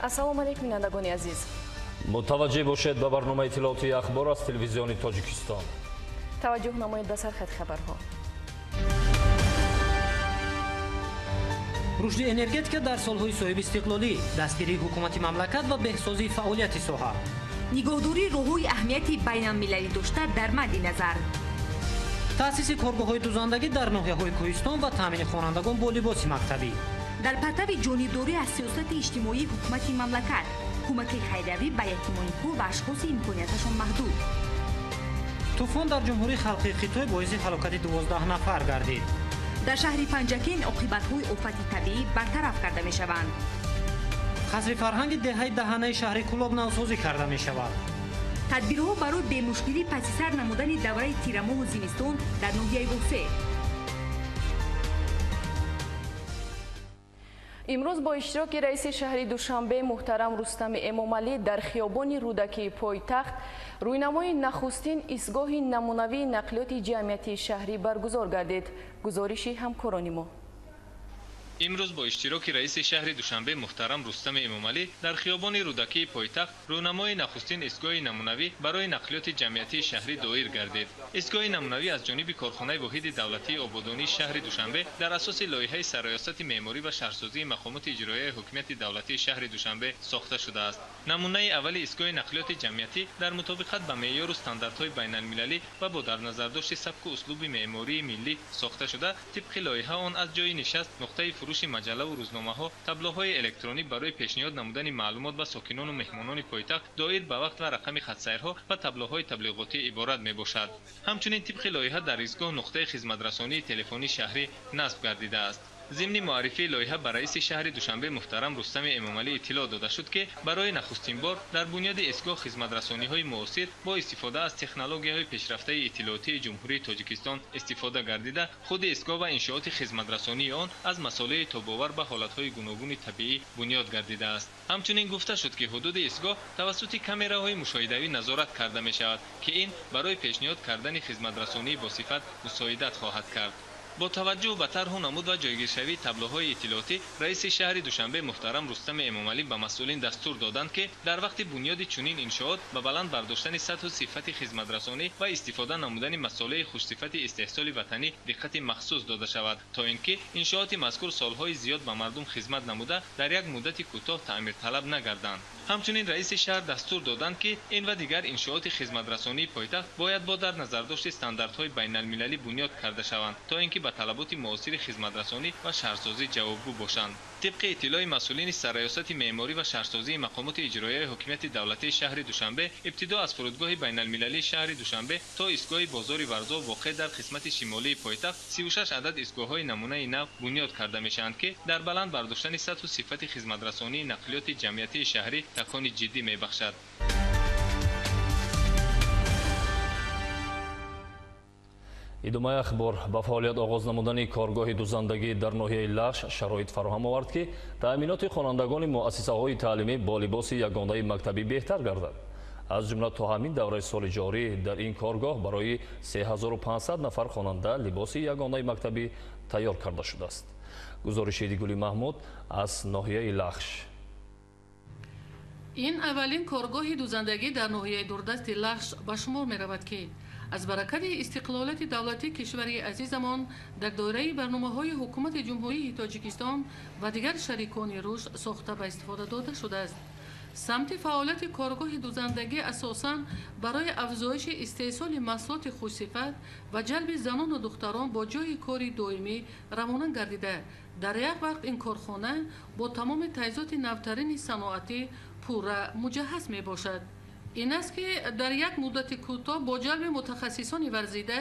Ассалому алайкум, бинандагони азиз. Мутаваҷҷеҳ бошед ба барномаи иттилоотии ахбор аз телевизиони Тоҷикистон. Таваҷҷӯҳ намоед ба сархати хабарҳо. Рушди энергетика дар солҳои соҳибистиқлолӣ, дастгирии ҳукумати мамлакат ва беҳсозии фаъолияти соҳа. Нигоҳдории роҳҳои аҳамияти байналмилалӣ дошта дар мадди назар. Таъсиси коргоҳҳои дузандагӣ дар ноҳияҳои кӯҳистон ва таъмини хонандагон бо либоси мактабӣ. Дар партави ҷонибдорӣ аз сиёсати иҷтимоии ҳукумати мамлакат, кӯмаки хайриявӣ ба ятимони кӯр ва ашхоси имконияташон маҳдуд. Тӯфон дар Ҷумҳурии Халқии Хитой боиси ҳалокати 12 нафар гардид. Дар шаҳри Панҷакент оқибатҳои офати табиӣ бартараф карда мешаванд. Қасри фарҳанги деҳаи Даҳанаи шаҳри Кӯлоб навсозӣ карда мешавад. Тадбирҳо барои бемушкилӣ паси сар намудани давраи тирамоҳу зимистон дар ноҳияи Восеъ. Имрӯз бо иштироки раиси шаҳри Душанбе муҳтарам Рустами Эмомалӣ дар хиёбони Рӯдакии пойтахт рӯйнамои нахустин истгоҳи намунавии нақлиёти ҷамъиятии шаҳрӣ баргузор гардид. Гузориши ҳамкорони мо. Имрӯз бо иштироки раиси шаҳри Душанбе муҳтарам Рустами Эмомалӣ дар хиёбони Рӯдакии пойтахт рӯйнамои нахустин истгоҳи намунавӣ барои нақлиёти ҷамъиятии шаҳрӣ доир гардид. Истгоҳи намунавӣ аз ҷониби корхонаи воҳиди давлатии ободонии шаҳри Душанбе дар асоси лоиҳаи сарраёсати меъморӣ ва шаҳрсозии мақомоти иҷроияи ҳукумати давлатии шаҳри Душанбе сохта шудааст. Намунаи аввали истгоҳи нақлиёти ҷамъиятӣ дар мутобиқат ба меъёру стандартҳои байналмилалӣ ва бо дар назардошти сабку услуби меъмории миллӣ сохта шуда, тибқи лоиҳа он аз ҷойи нишаст, нуқтаи фурӯши маҷаллаву рӯзномаҳо, таблоҳои электронӣ барои пешниҳод намудани маълумот ба сокинону меҳмонони пойтахт доир ба вақт ва рақами хатсайрҳо ва таблоҳои таблиғотӣ иборат мебошад. Ҳамчунин тибқи лоиҳа дар истгоҳ нуқтаи хизматрасонии телефонии шаҳрӣ насб гардидааст. Зимни муаррифии лоиҳа ба раиси шаҳри Душанбе муҳтарам Рустами Эмомалӣ иттилоъ дода шуд, ки барои нахустин бор дар бунёди истгоҳ хизматрасониҳои муосир бо истифода аз технологияҳои пешрафтаи иттилоотии Ҷумҳурии Тоҷикистон истифода гардида, худи истгоҳ ва иншооти хизматрасонии он аз масолеҳи тобовар ба ҳолатҳои гуногуни табиӣ бунёд гардидааст. Ҳамчунин гуфта шуд, ки ҳудуди истгоҳ тавассути камераҳои мушоҳидавӣ назорат карда мешавад, ки ин барои пешниҳод кардани хизматрасонии босифат мусоидат хоҳад кард. Бо таваҷҷӯҳ ба тарҳу намуд ва ҷойгиршавии таблоҳои иттилоотӣ, раиси шаҳри Душанбе муҳтарам Рустами Эмомалӣ ба масъулин дастур доданд, ки дар вақти бунёди чунин иншоот ба баланд бардоштани сатҳу сифати хизматрасонӣ ва истифода намудани масолеҳи хушсифати истеҳсоли ватанӣ диққати махсус дода шавад, то ин ки иншооти мазкур солҳои зиёд ба мардум хизмат намуда дар як муддати кӯтоҳ таъмирталаб нагарданд. Ҳамчунин раиси шаҳр дастур доданд, ки ин ва дигар иншооти хизматрасонии пойтахт бояд бо дар назардошти стандартҳои байналмилалӣ бунёд карда шаванд, то ин ки ба талаботи муосири хизматрасонӣ ва шаҳрсозӣ ҷавобгӯ бошанд. Тибқи иттилои масъулини сарраёсати меъморӣ ва шаҳрсозии мақомоти иҷроияи ҳукумати давлатии шаҳри Душанбе, ибтидо аз фурудгоҳи байналмилалии шаҳри Душанбе то истгоҳи бозори Варзоб воқеъ дар қисмати шимолии пойтахт 36 адад истгоҳҳои намунаи нав бунёд карда мешаванд, ки дар баланд бардоштани сатҳу сифати хизматрасонии нақлиёти ҷамъиятии шаҳрӣ такони ҷиддӣ мебахшад. Идомаи ахбор. Ба фаъолият оғоз намудани коргоҳи дузандагӣ дар ноҳияи Лахш шароит фароҳам овард, ки таъминоти хонандагони муассисаҳои таълимӣ бо либоси ягонаи мактабӣ беҳтар гардад. Аз ҷумла то ҳамин давраи соли ҷорӣ дар ин коргоҳ барои 3500 нафар хонанда либоси ягонаи мактабӣ тайёр карда шудааст. Гузориши Идигули Маҳмуд аз ноҳияи Лахш. Ин аввалин коргоҳи дузандагӣ дар ноҳияи дурдасти Лахш ба шумор меравад, ки аз баракати истиқлолияти давлатии кишвари азизамон дар доираи барномаҳои ҳукумати Ҷумҳурии Тоҷикистон ва дигар шарикони рушд сохта ба истифода дода шудааст. Самти фаъолияти коргоҳи дузандагӣ асосан барои афзоиши истеҳсоли маҳсулоти хушсифат ва ҷалби занону духтарон бо ҷойи кори доимӣ равона гардида, дар як вақт ин корхона бо тамоми таҷҳизоти навтарини саноатӣ пурра муҷаҳҳаз мебошад. Ин аст, ки дар як муддати кӯтоҳ бо ҷалби мутахассисони варзида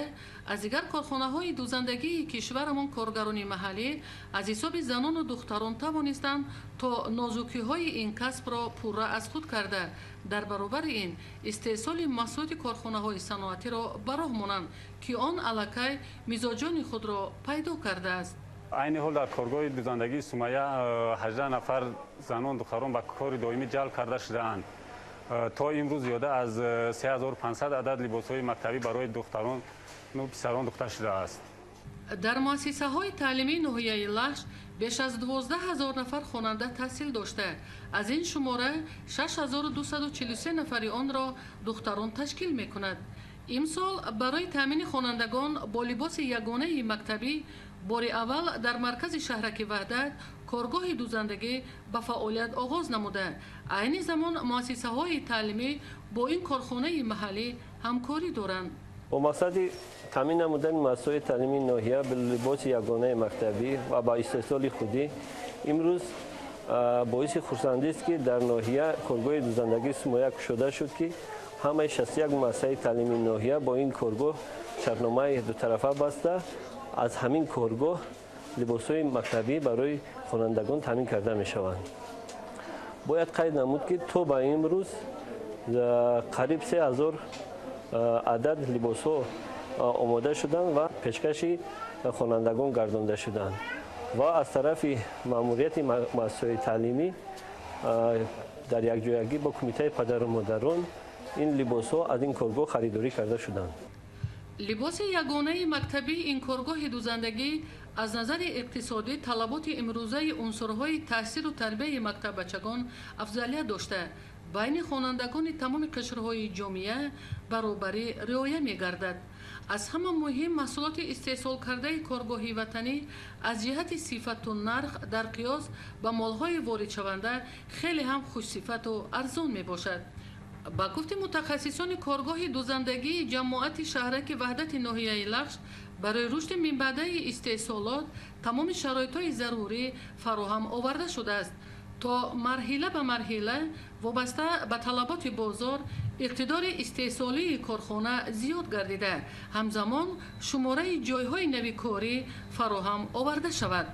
аз дигар корхонаҳои дузандагии кишварамон коргарони маҳаллӣ аз ҳисоби занону духтарон тавонистанд то нозукиҳои ин касбро пурра аз худ карда, дар баробари ин истеҳсоли маҳсулоти корхонаҳои саноатиро ба роҳ монанд, ки он аллакай мизоҷони худро пайдо кардааст. Айни ҳол дар коргоҳи дузандагии Сумая 18 нафар занон духтарон ба кори доимӣ ҷалб карда шудаанд. То имрӯз зиёда аз 3500 адад либосҳои мактабӣ барои духтарон писарон духта шудааст. Дар муассисаҳои таълимии ноҳияи Лахш беш аз 12 ҳазор нафар хонанда таҳсил дошта, аз ин шумора 6243 нафари онро духтарон ташкил мекунад. Имсол барои таъмини хонандагон бо либоси ягонаи мактабӣ бори аввал дар маркази шаҳраки Ваҳдат коргоҳи дузандагӣ ба фаъолият оғоз намуда, айни замон муассисаҳои таълимӣ бо ин корхонаи маҳаллӣ ҳамкорӣ доранд. Бо мақсади таъмин намудани муассисаҳои таълимии ноҳия ба либоси ягонаи мактабӣ ва ба истеҳсоли худӣ имрӯз боиси хурсандист, ки дар ноҳия коргоҳи дузандагии Сумоя кушода шуд, ки ҳамаи 61 муассисаи таълимии ноҳия бо ин коргоҳ шартномаи дутарафа баста, аз ҳамин коргоҳ либосҳои мактабӣ барои хонандагон таъмин карда мешаванд. Бояд қайд намуд, ки то ба имрӯз қариб 3000 адад либосҳо омода шуданд ва пешкаши хонандагон гардонда шуданд ва аз тарафи маъмурияти муассисаҳои таълимӣ дар якҷоягӣ бо кумитаи падару модарон ин либосҳо аз ин коргоҳ харидорӣ карда шуданд. Либоси ягонаи мактабии ин коргоҳи дузандагӣ аз назари иқтисодӣ талаботи имрӯзаи унсурҳои таҳсилу тарбияи мактаббачагон афзалият дошта, байни хонандагони тамоми қишрҳои ҷомеа баробарӣ риоя мегардад. Аз ҳама муҳим, маҳсулоти истеҳсолкардаи коргоҳи ватанӣ аз ҷиҳати сифату нарх дар қиёс ба молҳои воридшаванда хеле ҳам хушсифату арзон мебошад. Ба гуфти мутахассисони коргоҳи дузандагии ҷамоати шаҳраки Ваҳдати ноҳияи Лахш, барои рушди минбаъдаи истеҳсолот тамоми шароитҳои зарурӣ фароҳам оварда шудааст, то марҳила ба марҳила вобаста ба талаботи бозор иқтидори истеҳсолии корхона зиёд гардида, ҳамзамон шумораи ҷойҳои нави корӣ фароҳам оварда шавад.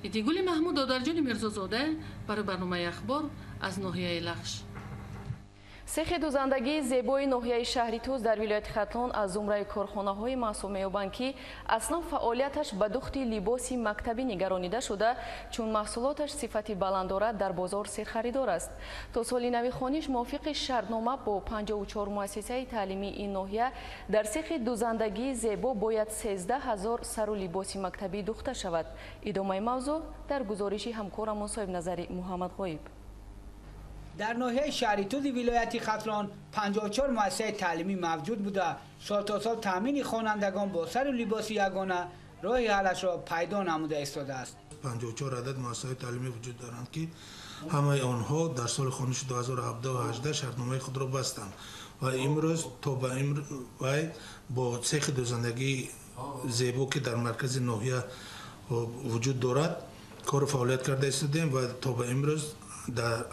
Идигули Маҳмуд, Додарҷони Мирзозода барои барномаи Ахбор аз ноҳияи Лахш. Сехи дузандагии зебои ноҳияи шаҳри Туз дар вилояти Хатлон аз зумраи корхонаҳои маҳсуб меёбанд, ки аслан фаъолияташ ба духти либоси мактабӣ нигаронида шуда, чун маҳсулоташ сифати баланд дорад, дар бозор серхаридор аст. То соли нави хониш мувофиқи шартнома бо 54 муассисаи таълимии ин ноҳия дар сехи дузандагии зебо бояд 13 ҳазор сару либоси мактабӣ духта шавад. Идомаи мавзӯъ дар гузориши ҳамкорамон Соҳибназари Муҳаммадғоиб. Дар ноҳияи шаҳри Тузи вилояти Хатлон 54 муассисаи таълимӣ мавҷуд буда, сол то сол таъмини хонандагон бо сару либоси ягона роҳи ҳаллашро пайдо намуда истодааст. 54 адад муассисаҳои таълимӣ вуҷуд доранд, ки ҳамаи онҳо дар соли хониши 2017-18 шартномаи худро бастанд ва имрӯз то ба вай бо цехи дузандагии зебо, ки дар маркази ноҳия вуҷуд дорад, кору фаъолият карда истодем ва то ба имрӯз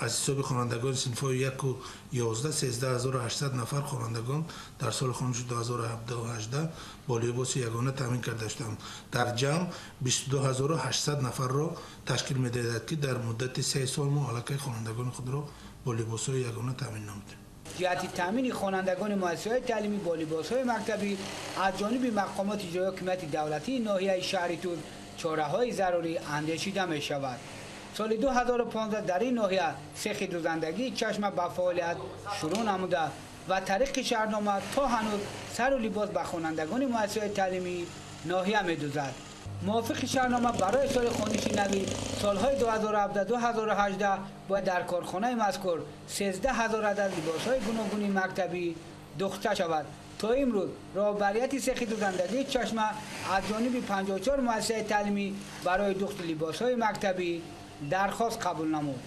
аз ҳисоби хонандагони синфҳои 1 11 13800 нафар хонандагон дар соли хониши 2017-18 бо либоси ягона таъмин карда шуданд. Дар ҷамъ 22800 нафарро ташкил медиҳад, ки дар муддати 3 сол мо аллакай хонандагони худро бо либосҳои ягона таъмин намудем. Ҷиҳати таъмини хонандагони муассисаҳои таълимӣ бо либосҳои мактабӣ аз ҷониби мақомоти иҷроии ҳокимияти давлатии ноҳияи шаҳри Туз чораҳои зарурӣ андешида мешавад. Соли 2015 дар ин ноҳия сехи дузандагии Чашма ба фаъолият шурӯъ намуда ва тариқи шаҳрнома то ҳанӯз сару либос ба хонандагони муассисаҳои таълимии ноҳия медузад. Мувофиқи шаҳрнома барои соли хониши нави солҳои 2017-2018 бояд дар корхонаи мазкур 13 ҳазор адад либосҳои гуногуни мактабӣ духта шавад. То имрӯз роҳбарияти сехи дузандагии Чашма аз ҷониби 54 муассисаи таълимӣ барои духти либосҳои мактабӣ дархост қабул намуд.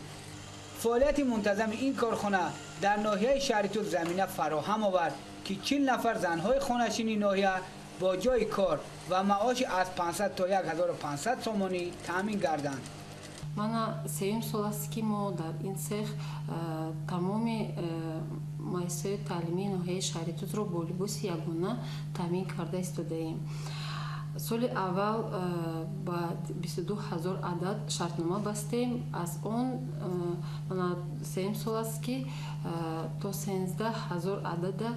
Фаъолияти мунтазами ин корхона дар ноҳияи шаҳри Туз замина фароҳам овард, ки 40 нафар занҳои хонашини ноҳия бо ҷои кор ва маоши аз 500 то 1500 сомонӣ таъмин гарданд. Мана сеюм сол аст, ки мо дар ин цех тамоми муассисаҳои таълимии ноҳияи шаҳри Тузро бо либоси ягона таъмин карда истодаем. Соли аввал ба 22 ҳазор адад шартнома бастем. Аз он мана сеюм сол аст, ки то 13 ҳазор адада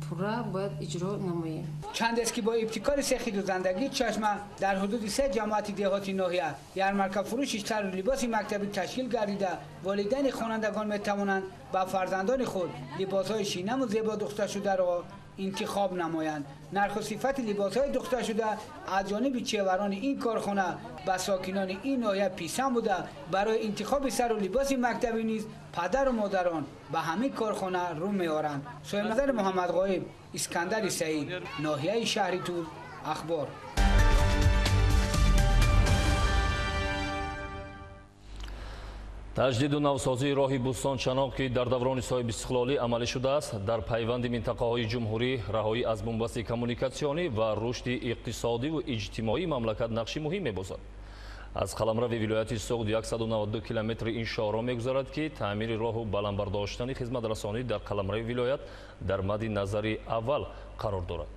пурра бояд иҷро намоем. Чандест, ки бо ибтикори сехи дузандагии Чашма дар ҳудуди се ҷамоати деҳоти ноҳия ярмаркафурӯши сару либоси мактабӣ ташкил гардида, волидайни хонандагон метавонанд ба фарзандони худ либосҳои шинаму зебо духта шударо интихоб намоянд. Нарх ва сифати либосҳои духта шуда аз ҷониби чеварони ин корхона ба сокинони ин ноҳия писанд буда, барои интихоби сару либоси мактабӣ низ падару модарон ба ҳамин корхона рӯ меоранд. Соҳибназар Муҳаммадғоиб, Искандари Саид, ноҳияи шаҳри Туз, Ахбор. Таҷдиду навсозии роҳи Бӯстон-Чаноқ, ки дар даврони соҳибистиқлолӣ амалӣ шудааст, дар пайванди минтақаҳои ҷумҳурӣ, раҳоӣ аз бунбасти коммуникатсионӣ ва рушди иқтисодиву иҷтимоии мамлакат нақши муҳим мебозад. Аз қаламрави вилояти Суғд 192 километри ин шоҳроҳ мегузарад, ки таъмири роҳу баланд бардоштани хизматрасонӣ дар қаламрави вилоят дар мадди назари аввал қарор дорад.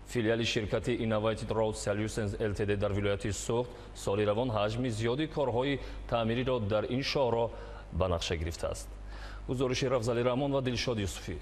Филиали ширкати Innovative Road Solutions Ltd дар вилояти Суғд соли равон ҳаҷми зиёди корҳои таъмириро дар ин шоҳроҳ ба нақша гирифтааст. Гузориши Рафзали Раҳмон ва Дилшод Юсуфӣ.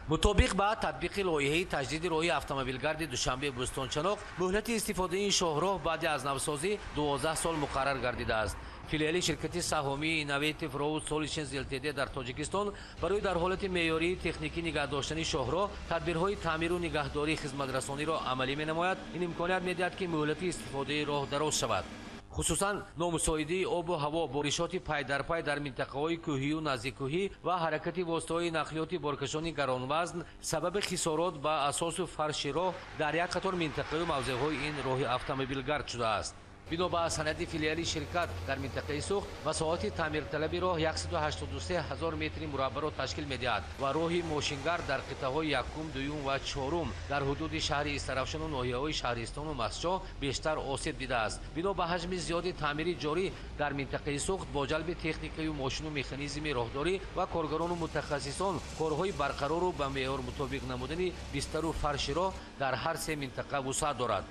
Мутобиқ ба татбиқи лоиҳаи таҷдиди роҳи автомобилгарди Душанбе Бӯстончаноқ, муҳлати истифодаи ин шоҳроҳ баъди аз навсозӣ 12 сол муқаррар гардидааст. Филиали ширкати саҳомии Innovative Road Solutions Ltd дар Тоҷикистон барои дар ҳолати меъёрии техникӣ нигаҳ доштани шоҳроҳ тадбирҳои таъмиру нигаҳдории хизматрасониро амалӣ менамояд. Ин имконият медиҳад, ки муҳлати истифодаи роҳ дароз шавад. Хусусан номусоидии обу ҳаво, боришоти пайдарпай дар минтақаҳои кӯҳию наздиккӯҳӣ ва ҳаракати воситаҳои нақлиёти боркашони гаронвазн сабаби хисорот ба асосу фарши роҳ дар як қатор минтақаю мавзеъҳои ин роҳи автомобилгард шудааст. Бино ба санади филиали ширкат дар минтақаи Суғд масоҳати таъмирталаби роҳ 183 ҳазор метри мураббаъро ташкил медиҳад ва роҳи мошингард дар қитъаҳои якум, дуюм ва чорум дар ҳудуди шаҳри Истаравшану ноҳияҳои Шаҳристону Мастчоҳ бештар осеб дидааст. Бино ба ҳаҷми зиёди таъмири ҷорӣ дар минтақаи Суғд бо ҷалби техникаю мошину механизми роҳдорӣ ва коргарону мутахассисон корҳои барқарору ба меъёр мутобиқ намудани бистару фарши роҳ дар ҳар се минтақа вусъат дорад.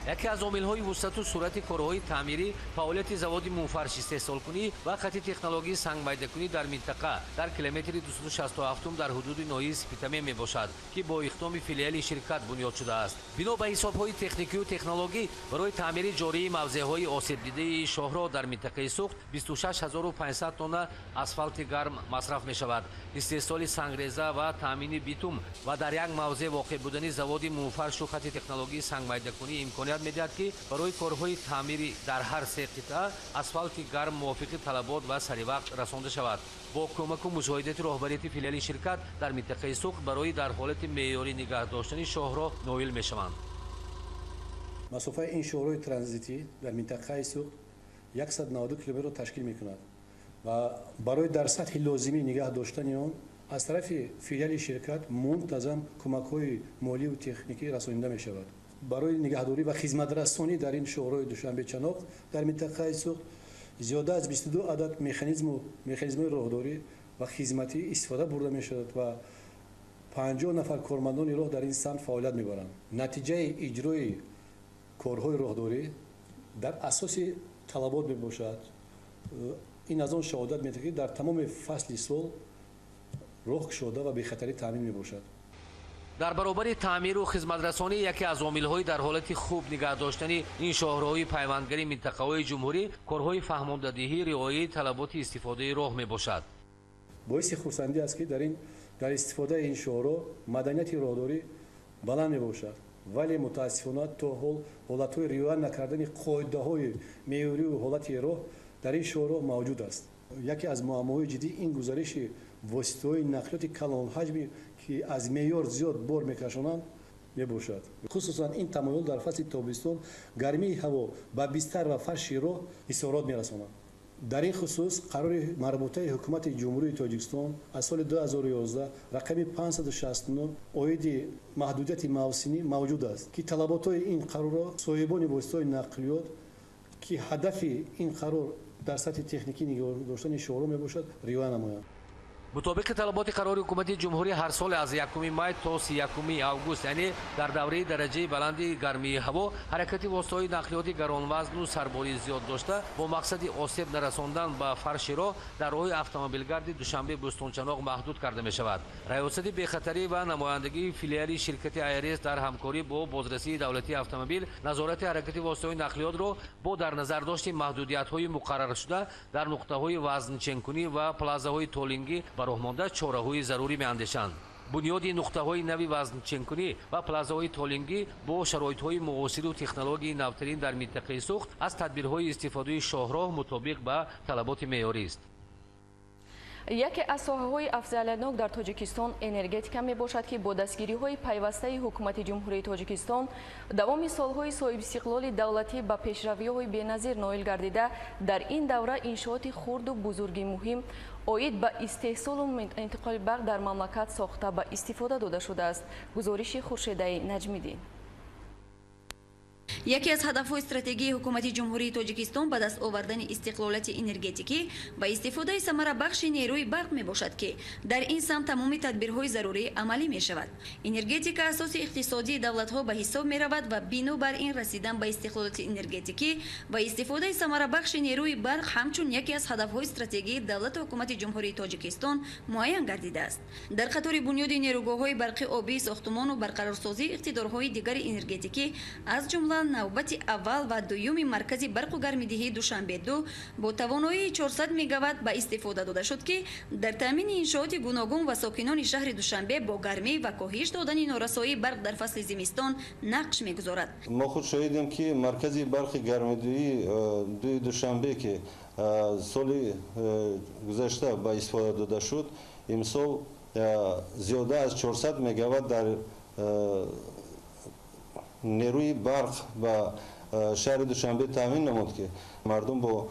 Яке аз омилҳои вусъату суръати корҳои таъмирӣ фаъолияти заводи мумфарш истеҳсолкунӣ ва хати технологии сангмайдакунӣ дар минтақа дар километри 267 дар ҳудуди ноҳияи Спитамен мебошад, ки бо иқдоми филиали ширкат бунёд шудааст. Бино ба ҳисобҳои техникию технологӣ барои таъмири ҷории мавзеъҳои осебдидаи шоҳроҳ дар минтақаи Суғд 26500 тонна асфалти гарм масраф мешавад. Истеҳсоли сангреза ва таъмини битум ва дар як мавзеъ воқеъ будани заводи мумфаршу хати технологии сангмайдакунӣ имконият медиҳад, ки барои корҳои таъмири дар ҳар се қитъа асфалти гарм мувофиқи талабот ва саривақт расонда шавад. Бо кӯмаку мусоидати роҳбарияти филиали ширкат дар минтақаи Суғд барои дар ҳолати меъёрӣ нигаҳ доштани шоҳроҳ ноил мешаванд. Масофаи ин шоҳроҳи транзитӣ дар минтақаи Суғд 192 километрро ташкил мекунад ва барои дар сатҳи лозимӣ нигаҳ доштани он аз тарафи филиали ширкат мунтазам кӯмакҳои моливу техникӣ расонида мешавад. Барои нигаҳдорӣ ва хизматрасонӣ дар ин шоҳроҳи Душанбе-Чаноқ дар минтақаи Суғд зиёда аз 22 адад механизмҳои роҳдорӣ ва хизматӣ истифода бурда мешавад ва 50 нафар кормандони роҳ дар ин самт фаъолият мебаранд. Натиҷаи иҷрои корҳои роҳдорӣ дар асоси талабот мебошад. Ин аз он шаҳодат медиҳад, ки дар тамоми фасли сол роҳ кушода ва бехатарӣ таъмин мебошад. Дар баробари таъмиру хизматрасонӣ яке аз омилҳои дар ҳолати хуб нигаҳ доштани ин шоҳроҳи пайвандгари минтақаҳои ҷумҳурӣ корҳои фаҳмондадиҳӣ, риояи талаботи истифодаи роҳ мебошад. Боиси хурсандӣ аст, ки дар истифодаи ин шоҳроҳ маданияти роҳдорӣ баланд мебошад, вале мутаассифона то ҳол ҳолатҳои риоя накардани қоидаҳои меъёриву ҳолати роҳ дар ин шоҳроҳ мавҷуд аст. Яке аз муаммоҳои ҷиддӣ ин гузариши воситаҳои нақлиёти калонҳаҷме, ки аз меъёр зиёд бор мекашонанд, мебошад. Хусусан ин тамоюл дар фасли тобистон гармии ҳаво ба бистар ва фарши роҳ ҳисорот мерасонад. Дар ин хусус қарори марбутаи ҳукумати Ҷумҳурии Тоҷикистон аз соли 2011 рақами 569 оиди маҳдудияти мавсимӣ мавҷуд аст, ки талаботҳои ин қарорро соҳибони воситаҳои нақлиёт, ки ҳадафи ин қарор дар сатҳи техникӣ нигоҳ доштани шоҳроҳ мебошад, риоя намоянд. Мутобиқи талаботи қарори ҳукумати ҷумҳурӣ ҳар сол аз 1 май то 31 август, яъне дар давраи дараҷаи баланди гармии ҳаво, ҳаракати воситаҳои нақлиёти гаронвазну сарборӣ зиёд дошта бо мақсади осеб нарасондан ба фарши роҳ дар роҳи автомобилгарди Душанбе Бӯстончаноқ маҳдуд карда мешавад. Раёсати бехатарӣ ва намояндагии филиали ширкати АРС дар ҳамкорӣ бо бозрасии давлатии автомобил назорати ҳаракати воситаҳои нақлиётро бо дар назар дошти маҳдудиятҳои муқарраршуда дар нуқтаҳои вазнченкунӣ ва плазаҳои толингӣ ба роҳ монда чораҳои зарурӣ меандешанд. Бунёди нуқтаҳои нави вазнченкунӣ ва плазаҳои толингӣ бо шароитҳои муосиру технологияи навтарин дар минтақаи Суғд аз тадбирҳои истифодаи шоҳроҳ мутобиқ ба талаботи меъёрист. Яке аз соҳаҳои афзалиятнок дар Тоҷикистон энергетика мебошад, ки бо дастгириҳои пайвастаи ҳукумати Ҷумҳурии Тоҷикистон давоми солҳои соҳибистиқлоли давлатӣ ба пешравиҳои беназир ноил гардида, дар ин давра иншооти хурду бузурги муҳим оид ба истеҳсолу интиқоли барқ дар мамлакат сохта ба истифода дода шудааст. Гузориши Хуршедаи Наҷмиддин. Яке аз ҳадафҳои стратегияи ҳукумати Ҷумҳурии Тоҷикистон ба даст овардани истиқлолияти энергетикӣ ва истифодаи самарабахши нерӯи барқ мебошад, ки дар ин самт тамоми тадбирҳои зарурӣ амалӣ мешавад. Энергетика асоси иқтисодии давлатҳо ба ҳисоб меравад ва бинобар ин расидан ба истиқлолияти энергетикӣ ва истифодаи самарабахши нерӯи барқ ҳамчун яке аз ҳадафҳои стратегияи давлату ҳукумати Ҷумҳурии Тоҷикистон муайян гардидааст. Дар қатори бунёди нерӯгоҳҳои барқи обӣ, сохтумону барқарорсозии иқтидорҳои дигари энергетикӣ, аз ҷумла навбати аввал ва дуюми маркази барқу гармидиҳии Душанбе 2 бо тавоноии 400 мегаватт ба истифода дода шуд, ки дар таъмини иншооти гуногун ва сокинони шаҳри Душанбе бо гармӣ ва коҳиш додани норасоии барқ дар фасли зимистон нақш мегузорад. Мо худ шоҳидем, ки маркази барқи гармидиҳии дуи Душанбе, ки соли гузашта ба истифода дода шуд, имсол зиёда аз 400 мегаватт дар нерӯи барқ ба шаҳри Душанбе таъмин намуд, ки мардум бо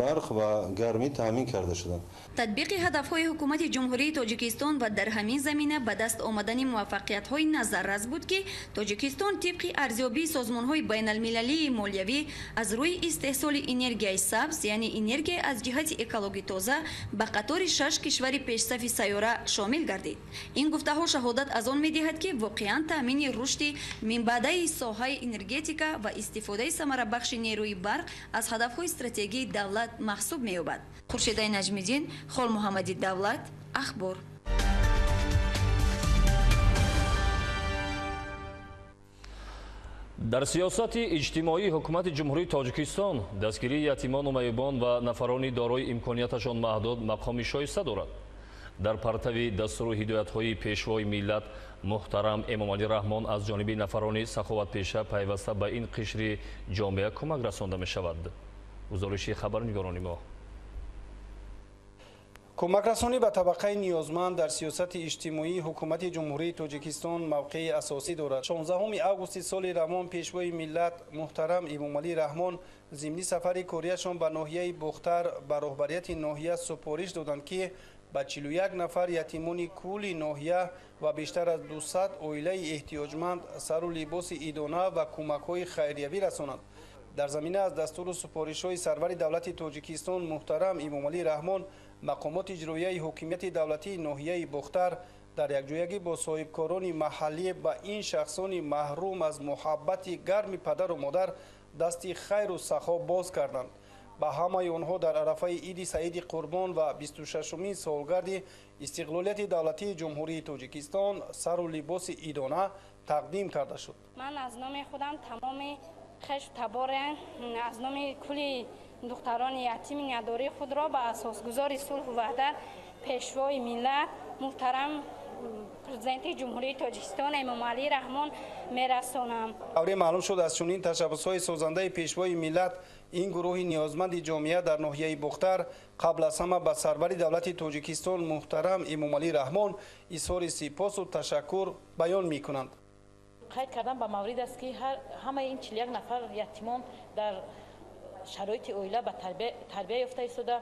барқ ва гармӣ таъмин карда шуданд. Татбиқи ҳадафҳои ҳукумати Ҷумҳурии Тоҷикистон ва дар ҳамин замина ба даст омадани муваффақиятҳои назаррас буд, ки Тоҷикистон тибқи арзёбии созмонҳои байналмилалии молиявӣ аз рӯи истеҳсоли энергияи сабз, яъне энергия аз ҷиҳати экологӣ тоза, ба қатори 6 кишвари пешсафи сайёра шомил гардид. Ин гуфтаҳо шаҳодат аз он медиҳад, ки воқеан таъмини рушди минбаъдаи соҳаи энергетика ва истифодаи самарабахши нерӯи барқ аз ҳадафҳои стратегии давлат маҳсуб меёбад. Хуршедаи Наҷмиддин, Холмуҳаммади Давлат, Ахбор. Дар сиёсати иҷтимоии ҳукумати Ҷумҳурии Тоҷикистон дастгирии ятимону маъюбон ва нафарони дорои имконияташон маҳдуд мақоми шоиста дорад. Дар партави дастуру ҳидоятҳои пешвои миллат муҳтарам Эмомалӣ Раҳмон аз ҷониби нафарони саховатпеша пайваста ба ин қишри ҷомеа кӯмак расонда мешавад. Гузориши хабарнигорони мо. Кӯмакрасонӣ ба табақаи ниёзманд дар сиёсати иҷтимоии ҳукумати Ҷумҳурии Тоҷикистон мавқеи асосӣ дорад. 16 августи соли равон пешвои миллат муҳтарам Эмомалӣ Раҳмон зимни сафари кориашон ба ноҳияи Бохтар ба роҳбарияти ноҳия супориш доданд, ки ба 41 нафар ятимони кулли ноҳия ва бештар аз 200 оилаи эҳтиёҷманд сару либоси идона ва кӯмакҳои хайриявӣ расонанд. Дар замина аз дастуру супоришҳои сарвари давлати Тоҷикистон муҳтарам Эмомалӣ Раҳмон мақомоти иҷроияи ҳокимияти давлатии ноҳияи Бохтар дар якҷоягӣ бо соҳибкорони маҳаллӣ ба ин шахсони маҳрум аз муҳаббати гарми падару модар дасти хайру сахо боз карданд. Ба ҳамаи онҳо дар арафаи иди Саиди Қурбон ва 26-умин солгарди истиқлолияти давлатии Ҷумҳурии Тоҷикистон сару либоси идона тақдим карда шуд. Ман аз номи худам тамоми хешу таборе, аз номи кулли духтарони ятими надории худро ба асосгузори сулҳу ваҳдат, пешвои миллат муҳтарам президенти Ҷумҳурии Тоҷикистон Эмомалӣ Раҳмон мерасонам. Тавре маълум шуд, аз чунин ташаббусҳои созандаи пешвои миллат ин гурӯҳи ниёзманди ҷомеа дар ноҳияи Бохтар қабл аз ҳама ба сарвари давлати Тоҷикистон муҳтарам Эмомалӣ Раҳмон изҳори сипосу ташаккур баён мекунанд. Қайд кардан ба маврид аст, ки ҳамаи ин 41 нафар ятимон дар шароити оила ба тарбия ёфта истода,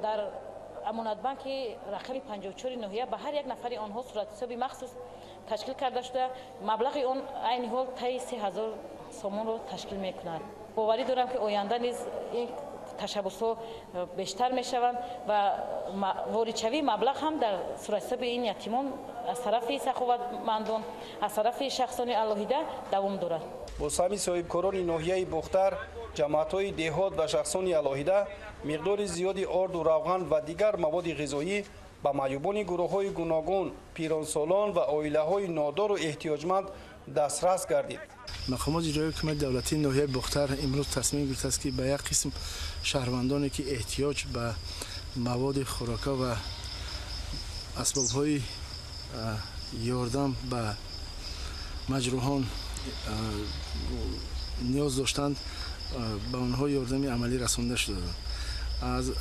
дар амонатбанки рақами 54 ноҳия ба ҳар як нафари онҳо суратҳисоби махсус ташкил карда шуда, маблағи он айни ҳол таи 3000 сомонро ташкил мекунад. Боварӣ дорам, ки оянда низ ин ташаббусҳо бештар мешаванд ва воридшавии маблағ ҳам дар суратҳисоби ин ятимон аз тарафи саховатмандон, аз тарафи шахсони алоҳида давом дорад. Бо саҳми соҳибкорони ноҳияи Бохтар, ҷамоатҳои деҳот ва шахсони алоҳида миқдори зиёди орду равған ва дигар маводи ғизоӣ ба маъюбони гурӯҳҳои гуногун, пиронсолон ва оилаҳои нодору эҳтиёҷманд дастрас гардид. Мақомоти иҷроияи ҳукумати давлатии ноҳияи Бохтар имрӯз тасмим гирифтааст, ки ба як қисм шаҳрвандоне, ки эҳтиёҷ ба маводи хӯрока ва асбобҳои ёрдам ба маҷрӯҳон ниёз доштанд, ба онҳо ёрдами амалӣ расонда шуда.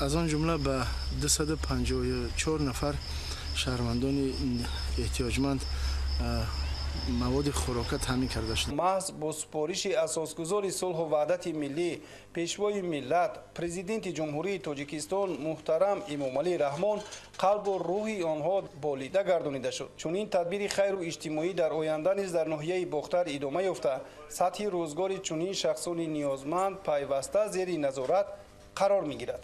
Аз он ҷумла ба 254 нафар шаҳрвандони эҳтиёҷманд маводи хӯрока таъмин карда шуд. Маҳз бо супориши асосгузори сулҳу ваҳдати миллӣ, пешвои миллат, президенти Ҷумҳурии Тоҷикистон муҳтарам Эмомалӣ Раҳмон қалбу рӯҳи онҳо болида гардонида шуд. Чунин тадбири хайру иҷтимоӣ дар оянда низ дар ноҳияи Бохтар идома ёфта, сатҳи рӯзгори чунин шахсони ниёзманд пайваста зери назорат қарор мегирад.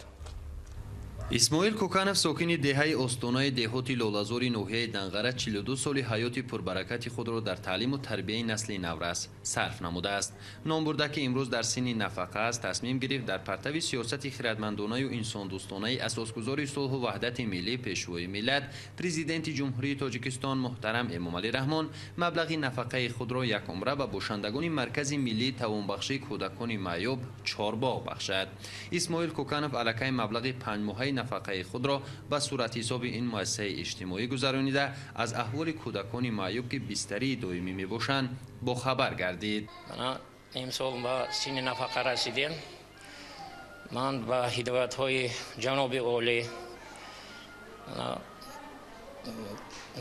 Исмоил Коканов, сокини деҳаи Остонаи деҳоти Лолазори ноҳияи Данғара, 42 соли ҳаёти пурбаракати худро дар таълиму тарбияи насли наврас сарф намудааст. Номбурда, ки имрӯз дар синни нафақа аст, тасмим гирифт дар партави сиёсати хиратмандонаю инсондӯстонаи асосгузори сулҳу ваҳдати миллӣ, пешвои миллат, президенти Ҷумҳурии Тоҷикистон муҳтарам Эмомалӣ Раҳмон маблағи нафақаи худро якумра ба бошандагони Маркази миллии тавонбахшии кӯдакони маъюб Чорбоғ бахшад. Исмоил Коканов аллакай маблағи панҷмоҳаи нафақаи худро ба суратҳисоби ин муассисаи иҷтимоӣ гузаронида, аз аҳволи кӯдакони маъюб, ки бистарии доимӣ мебошанд, бохабар гардид. Имсол ба синни нафақа расидем. Ман ба ҳидоятҳои ҷаноби олӣ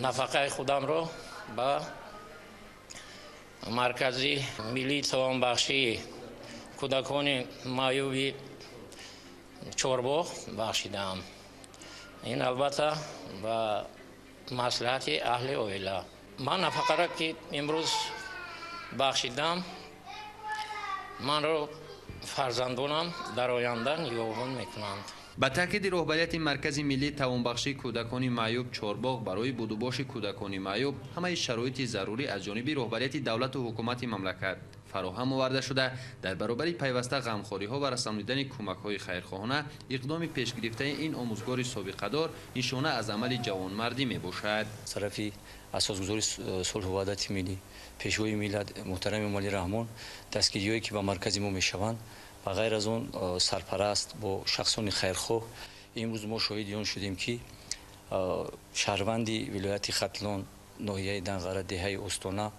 нафақаи худамро ба Маркази миллии тавонбахшии кӯдакони маъюби Чорбоғ бахшидаам. Ин албатта ба маслиҳати аҳли оила. Ман нафақаро, ки имрӯз бахшидам, манро фарзандонам дар оянда нигаҳбон мекунанд. Ба таъкиди роҳбарияти Маркази миллии тавонбахшии кӯдакони маъюб Чорбоғ, барои будубоши кӯдакони маъюб ҳамаи шароити зарурӣ аз ҷониби роҳбарияти давлату ҳукумати мамлакат фароҳам оварда шуда, дар баробари пайваста ғамхориҳо ва расонидани кӯмакҳои хайрхоҳона, иқдоми пешгирифтаи ин омӯзгори собиқадор нишона аз амали ҷавонмардӣ мебошад. Тарафи асосгузори сулҳу ваҳдати миллӣ, пешвои миллат муҳтарам Эмомалӣ Раҳмон дастгириҳое, ки ба маркази мо мешаванд, ва ғайр аз он сарпараст бо шахсони хайрхоҳ, имрӯз мо шоҳиди он шудем, ки шаҳрванди вилояти Хатлон, ноҳияи Данғара, деҳаи Остона,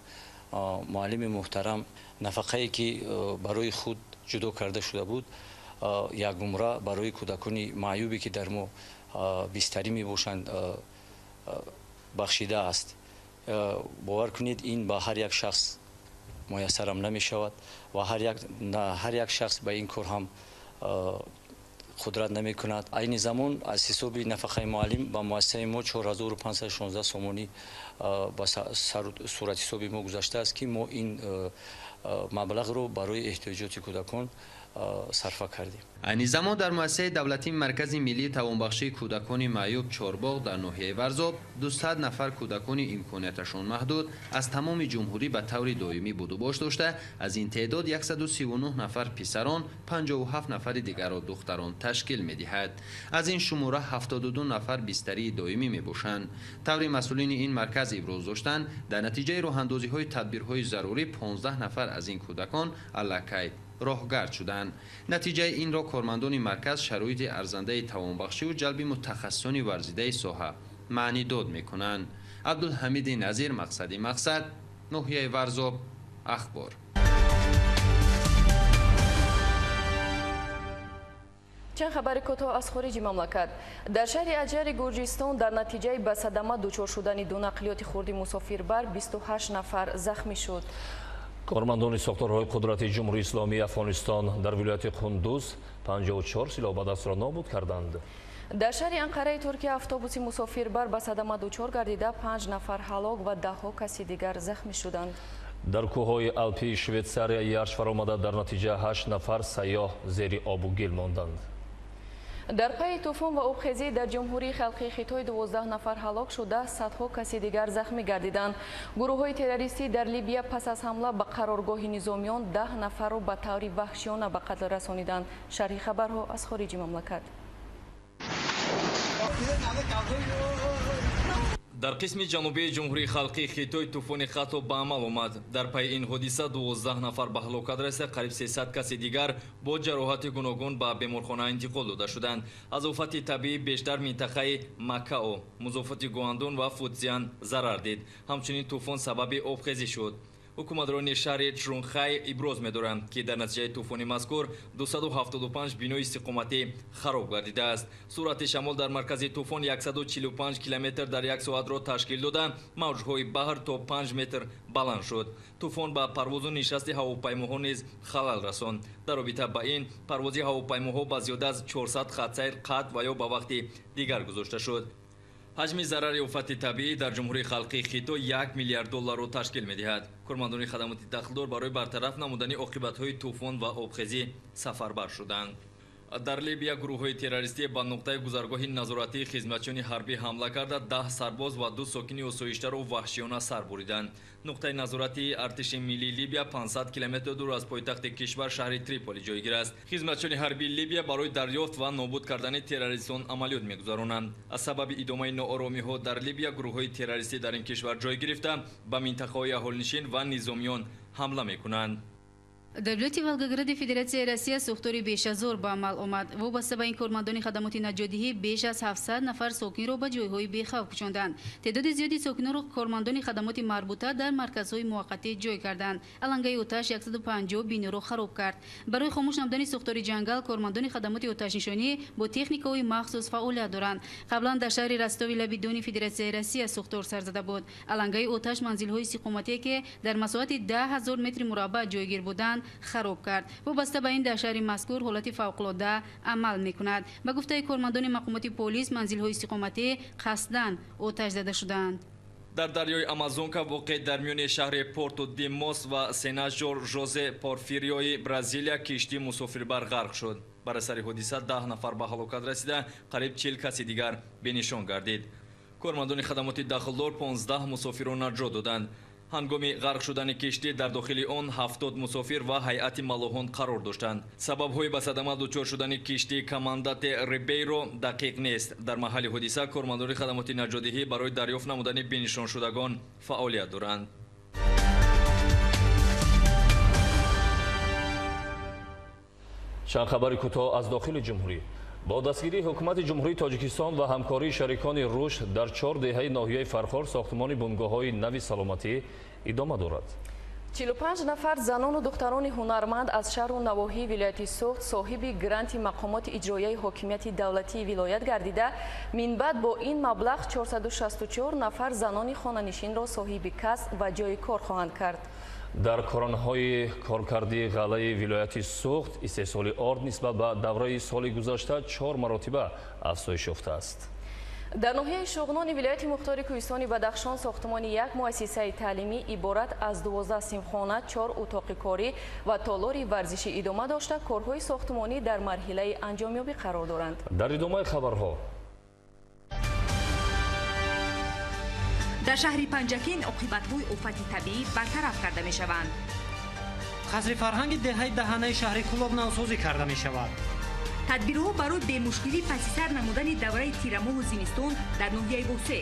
муаллими муҳтарам нафақае, ки барои худ ҷудо карда шуда буд, якумра барои кӯдакони маъюбе, ки дар мо бистарӣ мебошанд, бахшидааст. Бовар кунед, ин ба ҳар як шахс муяссарам намешавад ва ҳар як шахс ба ин кор ҳам қудрат намекунад. Айни замон аз ҳисоби нафақаи муаллим ба муассисаи мо 4516 сомонӣ ба суратҳисоби мо гузаштааст, ки мо ин маблағро барои эҳтиёҷоти кӯдакон сарфа кардем. Айни замон дар муассисаи давлатии Маркази миллии тавонбахшии кӯдакони маъюб Чорбоғ дар ноҳияи Варзоб 200 нафар кӯдакони имконияташон маҳдуд аз тамоми ҷумҳурӣ ба таври доимӣ будубош дошта, аз ин теъдод 139 нафар писарон, 57 нафари дигарро духтарон ташкил медиҳад. Аз ин шумора 72 нафар бистарии доимӣ мебошанд. Таври масъулини ин марказ иброз доштанд, дар натиҷаи роҳандозиҳои тадбирҳои зарурӣ 15 нафар аз ин кӯдакон аллакай роҳгард шуданд. Натиҷаи инро кормандони марказ шароити арзандаи тавонбахшиву ҷалби мутахассисони варзидаи соҳа маънидод мекунанд. Абдулҳамиди Назир, Мақсади Мақсад, ноҳияи Варзоб, Ахбор. Чанд хабари кӯтоҳ аз хориҷи мамлакат. Дар шаҳри Аҷари Гурҷистон дар натиҷаи ба садама дучор шудани ду нақлиёти хурди мусофирбар 28 нафар захмӣ шуд. Кормандони сохторҳои қудрати Ҷумҳурии Исломии Афғонистон дар вилояти Қундуз 54 силоҳбадастро нобуд карданд. Дар шаҳри Анқараи Туркия автобуси мусофирбар ба садама дучор гардида, 5 нафар ҳалок ва даҳҳо каси дигар захмӣ шуданд. Дар кӯҳҳои Алпии Швейтсария ярш фаромада, дар натиҷа 8 нафар сайёҳ зери обу гил монданд. Дар пайи тӯфон ва обхезӣ дар Ҷумҳурии Халқии Хитой 12 нафар ҳалок шуда, садҳо каси дигар захмӣ гардиданд. Гурӯҳҳои террористӣ дар Либия пас аз ҳамла ба қароргоҳи низомиён 10 нафарро ба таври ваҳшиёна ба қатл расониданд. Шарҳи хабарҳо аз хориҷи мамлакат. Дар қисми ҷанубии Ҷумҳурии Халқии Хитой тӯфони Хато ба амал омад. Дар пайи ин ҳодиса 12 нафар ба ҳалокат расида, қариб 300 каси дигар бо ҷароҳати гуногун ба беморхона интиқол дода шуданд. Аз офати табиӣ бештар минтақаи Макао, музофоти Гуандун ва Футзян зарар дид. Ҳамчунин тӯфон сабаби обхезӣ шуд. Ҳукуматрони шаҳри Чжунхай иброз медоранд, ки дар натиҷаи тӯфони мазкур 275 бинои истиқоматӣ хароб гардидааст. Суръати шамол дар маркази тӯфон 145 километр дар як соатро ташкил дода, мавҷҳои баҳр то 5 метр баланд шуд. Тӯфон ба парвозу нишасти ҳавопаймоҳо низ халал расонд. Дар робита ба ин, парвози ҳавопаймоҳо ба зиёда аз 400 хатсайр қатъ ва ё ба вақти дигар гузошта шуд. Ҳаҷми зарари офати табиӣ дар Ҷумҳурии Халқии Хитой 1 миллиард долларро ташкил медиҳад. Кормандони хадамоти дахлдор барои бартараф намудани оқибатҳои тӯфон ва обхезӣ сафарбар шуданд. Дар Либия гурӯҳҳои террористӣ ба нуқтаи гузаргоҳи назоратии хизматчиёни ҳарбӣ ҳамла карда, 10 сарбоз ва 2 сокини осоиштаро ваҳшиёна сар буриданд. Нуқтаи назоратии артиши миллии Либия 500 километр дур аз пойтахти кишвар шаҳри Триполи ҷойгир аст. Хизматчиёни ҳарбии Либия барои дарёфт ва нобуд кардани террористон амалиёт мегузаронанд. Аз сабаби идомаи нооромиҳо дар Либия гурӯҳҳои террористӣ дар ин кишвар ҷой гирифта, ба минтақаҳои аҳолинишин ва низомиён ҳамла мекунанд. Дар вилояти Волгогради Федератсияи Россия сӯхтори бешазор ба амал омад. Вобаста ба ин кормандони хадамоти наҷотдиҳӣ беш аз 700 нафар сокинро ба ҷойҳои бехавф кӯчонданд. Теъдоди зиёди сокинонро кормандони хадамоти марбута дар марказҳои муваққатӣ ҷой карданд. Алангаи оташ 150 биноро хароб кард. Барои хомӯш намудани сӯхтори ҷангал кормандони хадамоти оташнишонӣ бо техникаҳои махсус фаъолият доранд. Қаблан дар шаҳри Ростови лаби Дони Федератсияи Россия сӯхтор сар зада буд. Алангаи оташ манзилҳои истиқоматие ки дар масоҳати 10 000 метри мураббаъ ҷойгир буданд хароб кард. Вобаста ба ин дар шаҳри мазкур ҳолати фавқулода амал мекунад. Ба гуфтаи кормандони мақомоти полис, манзилҳои истиқоматӣ қасдан оташ зада шудаанд. Дар дарёи Амазонка воқеъ дар миёни шаҳри Порту ди Мос ва Сенажор Жозе Порфириои Бразилия киштии мусофирбар ғарқ шуд. Бар асари ҳодиса 10 нафар ба ҳалокат расида, қариб 40 каси дигар бенишон гардид. Кормандони хадамоти дахлдор 15 мусофирро наҷот доданд. Ҳангоми ғарқ шудани киштӣ дар дохили он 70 мусофир ва ҳайати маллоҳон қарор доштанд. Сабабҳои ба садама дучор шудани киштии Командате Рибейро дақиқ нест. Дар маҳалли ҳодиса кормандони хадамоти наҷотдиҳӣ барои дарёфт намудани бенишоншудагон фаъолият доранд. Чанд хабари кӯтоҳ аз дохили ҷумҳурӣ. Бо дастгирии ҳукумати Ҷумҳурии Тоҷикистон ва ҳамкории шарикони рушд дар 4 деҳаи ноҳияи Фархор сохтмони бунгоҳҳои нави саломатӣ идома дорад. 45 нафар занону духтарони ҳунарманд аз шаҳру навоҳии вилояти Суғд соҳиби гранти мақомоти иҷроияи ҳокимияти давлатии вилоят гардида, минбаъд бо ин маблағ 464 нафар занони хонанишинро соҳиби касб ва ҷойи кор хоҳанд кард. Дар коронҳои коркардии ғаллаи вилояти Суғд истеҳсоли орд нисбат ба давраи соли гузашта 4 маротиба афзоиш ёфтааст. Дар ноҳияи Шуғнони вилояти мухтори Кӯҳистони Бадахшон сохтмони як муассисаи таълимӣ иборат аз 12 синфхона, 4 утоқи корӣ ва толори варзишӣ идома дошта, корҳои сохтмонӣ дар марҳилаи анҷомёбӣ қарор доранд. Дар идомаи хабарҳо. Дар шаҳри Панҷакент оқибатҳои офати табиӣ бартараф карда мешаванд. Қасри фарҳанги деҳаи Даҳанаи шаҳри Кӯлоб навсозӣ карда мешавад. Тадбирҳо барои бемушкилӣ паси сар намудани давраи тирамоҳу зимистон дар ноҳияи Восе.